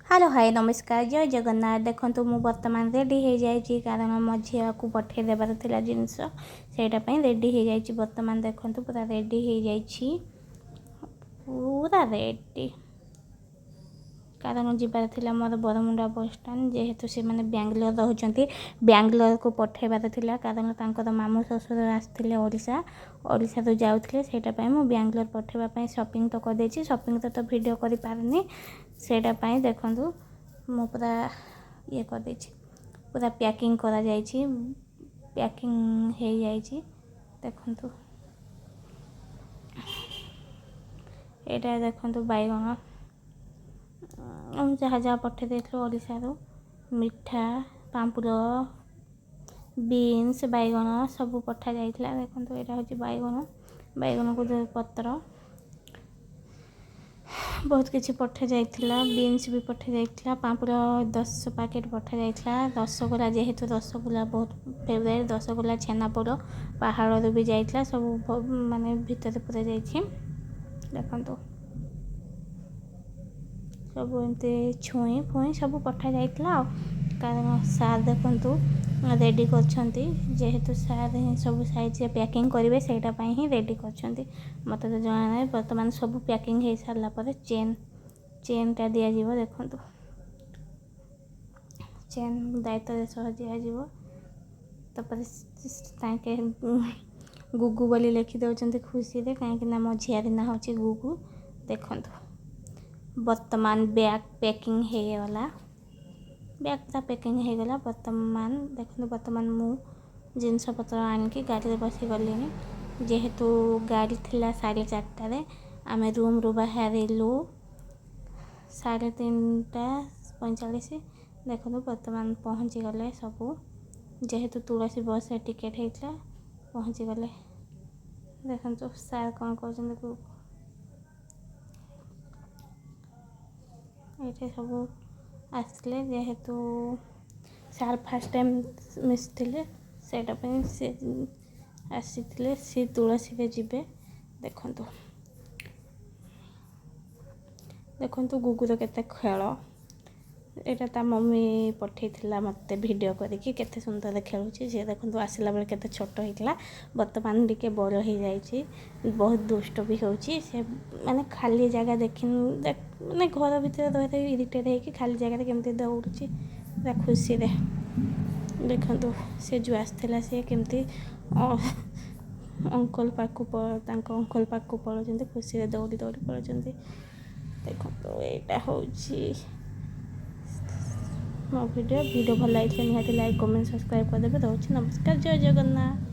Hello, ହାଏ, ନମସ୍କାର, ଜୟ ଜଗନ୍ନାଥ। ଦେଖନ୍ତୁ, ମୁଁ ବର୍ତ୍ତମାନ ରେଡ଼ି ହେଇଯାଇଛି, କାରଣ ମୋ ଝିଅକୁ ପଠାଇ ଦେବାର ଥିଲା ଜିନିଷ। ସେଇଟା ପାଇଁ ରେଡ଼ି ହେଇଯାଇଛି। ବର୍ତ୍ତମାନ ଦେଖନ୍ତୁ, ପୁରା ରେଡ଼ି ହେଇଯାଇଛି, ପୁରା ରେଡ଼ି, କାରଣ ଯିବାର ଥିଲା ମୋର ବରମୁଣ୍ଡା ବସଷ୍ଟାଣ୍ଡ। ଯେହେତୁ ସେମାନେ ବାଙ୍ଗଲୋର ରହୁଛନ୍ତି, ବାଙ୍ଗଲୋରକୁ ପଠାଇବାର ଥିଲା, କାରଣ ତାଙ୍କର ମାମୁଁ ଶ୍ୱଶୁର ଆସିଥିଲେ ଓଡ଼ିଶା, ଓଡ଼ିଶାରୁ ଯାଉଥିଲେ। ସେଇଟା ପାଇଁ ମୁଁ ବାଙ୍ଗଲୋର ପଠାଇବା ପାଇଁ ସପିଂ ତ କରିଦେଇଛି। ସପିଂ ତ ଭିଡ଼ିଓ କରିପାରୁନି। ସେଇଟା ପାଇଁ ଦେଖନ୍ତୁ, ମୁଁ ପୁରା ଇଏ କରିଦେଇଛି, ପୁରା ପ୍ୟାକିଂ କରାଯାଇଛି, ପ୍ୟାକିଂ ହେଇଯାଇଛି। ଦେଖନ୍ତୁ, ଏଇଟା ଦେଖନ୍ତୁ, ବାଇଗଣ, ଯାହା ଯାହା ପଠାଇ ଦେଇଥିଲୁ ଓଡ଼ିଶାରୁ, ମିଠା, ପାମ୍ପଡ଼, ବିନ୍ସ, ବାଇଗଣ ସବୁ ପଠାଯାଇଥିଲା। ଦେଖନ୍ତୁ, ଏଇଟା ହେଉଛି ବାଇଗଣ, ବାଇଗଣକୁ ପତ୍ର, ବହୁତ କିଛି ପଠାଯାଇଥିଲା। ବିନ୍ସ ବି ପଠାଯାଇଥିଲା। ପାମ୍ପଡ଼ 10 ପ୍ୟାକେଟ୍ ପଠାଯାଇଥିଲା। ରସଗୋଲା, ଯେହେତୁ ରସଗୋଲା ବହୁତ ଫେଭରାଇଟ୍, ରସଗୋଲା, ଛେନାପୋଡ଼ ପାହାଡ଼ରୁ ବି ଯାଇଥିଲା। ସବୁ ମାନେ ଭିତରେ ପୁରା ଯାଇଛି। ଦେଖନ୍ତୁ, ସବୁ ଏମିତି ଛୁଇଁ ଫୁଇଁ ସବୁ ପଠାଯାଇଥିଲା। ଆଉ କାରଣ ସାର୍ ଦେଖନ୍ତୁ ରେଡ଼ି କରିଛନ୍ତି, ଯେହେତୁ ସାର୍ ହିଁ ସବୁ ସାଇଜ୍ରେ ପ୍ୟାକିଂ କରିବେ, ସେଇଟା ପାଇଁ ହିଁ ରେଡ଼ି କରିଛନ୍ତି। ମୋତେ ତ ଜଣା ନାହିଁ। ବର୍ତ୍ତମାନ ସବୁ ପ୍ୟାକିଂ ହେଇସାରିଲା ପରେ ଚେନ୍ଟା ଦିଆଯିବ। ଦେଖନ୍ତୁ, ଚେନ୍ ଦାୟିତ୍ୱରେ ସହ ଦିଆଯିବ। ତାପରେ ତାଙ୍କେ ଗୁଗୁ ବୋଲି ଲେଖି ଦେଉଛନ୍ତି ଖୁସିରେ, କାହିଁକିନା ମୋ ଝିଆରୀ ନାଁ ହେଉଛି ଗୁଗୁ। ଦେଖନ୍ତୁ, ବର୍ତ୍ତମାନ ବ୍ୟାଗ୍ ପ୍ୟାକିଂ ହେଇଗଲା। ବ୍ୟାଗ୍ଟା ପ୍ୟାକିଂ ହେଇଗଲା। ବର୍ତ୍ତମାନ ଦେଖନ୍ତୁ, ବର୍ତ୍ତମାନ ମୁଁ ଜିନିଷପତ୍ର ଆଣିକି ଗାଡ଼ିରେ ବସିଗଲିଣି। ଯେହେତୁ ଗାଡ଼ି ଥିଲା 4:30ରେ, ଆମେ ରୁମ୍ରୁ ବାହାରିଲୁ 3:45। ଦେଖନ୍ତୁ, ବର୍ତ୍ତମାନ ପହଞ୍ଚିଗଲେ ସବୁ। ଯେହେତୁ ତୁଳସୀ ବସ୍ରେ ଟିକେଟ୍ ହେଇଥିଲା, ପହଞ୍ଚିଗଲେ। ଦେଖନ୍ତୁ, ସାର୍ କ'ଣ କହୁଛନ୍ତି। ଏଇଠି ସବୁ ଆସିଥିଲେ। ଯେହେତୁ ସାର୍ ଫାର୍ଷ୍ଟ ଟାଇମ୍ ମିଶିଥିଲେ, ସେଇଟା ପାଇଁ ସେ ଆସିଥିଲେ। ସେ ତୁଳସୀରେ ଯିବେ। ଦେଖନ୍ତୁ, ଦେଖନ୍ତୁ ଗୁଗୁର କେତେ ଖେଳ। ଏଇଟା ତା ମମି ପଠେଇଥିଲା ମୋତେ ଭିଡ଼ିଓ କରିକି, କେତେ ସୁନ୍ଦର ଖେଳୁଛି ସେ। ଦେଖନ୍ତୁ, ଆସିଲା ବେଳେ କେତେ ଛୋଟ ହେଇଥିଲା, ବର୍ତ୍ତମାନ ଟିକେ ବଡ଼ ହେଇଯାଇଛି। ବହୁତ ଦୁଷ୍ଟ ବି ହେଉଛି ସେ। ମାନେ ଖାଲି ଜାଗା ଦେଖି, ମାନେ ଘର ଭିତରେ ରହି ରହି ଇରିଟେଟ୍ ହେଇକି ଖାଲି ଜାଗାରେ କେମିତି ଦୌଡ଼ୁଛି ପୁରା ଖୁସିରେ। ଦେଖନ୍ତୁ, ସେ ଯେଉଁ ଆସିଥିଲା, ସେ କେମିତି ଅଙ୍କଲ ପାଖକୁ, ତାଙ୍କ ଅଙ୍କଲ ପାଖକୁ ପଳାଉଛନ୍ତି, ଖୁସିରେ ଦୌଡ଼ି ଦୌଡ଼ି ପଳାଉଛନ୍ତି। ଦେଖନ୍ତୁ, ଏଇଟା ହେଉଛି ମୋ ଭିଡ଼ିଓ। ଭିଡ଼ିଓ ଭଲ ଲାଗିଥିଲେ ନିହାତି ଲାଇକ୍, କମେଣ୍ଟ, ସବସ୍କ୍ରାଇବ୍ କରିଦେବେ। ରହୁଛି, ନମସ୍କାର, ଜୟ ଜଗନ୍ନାଥ।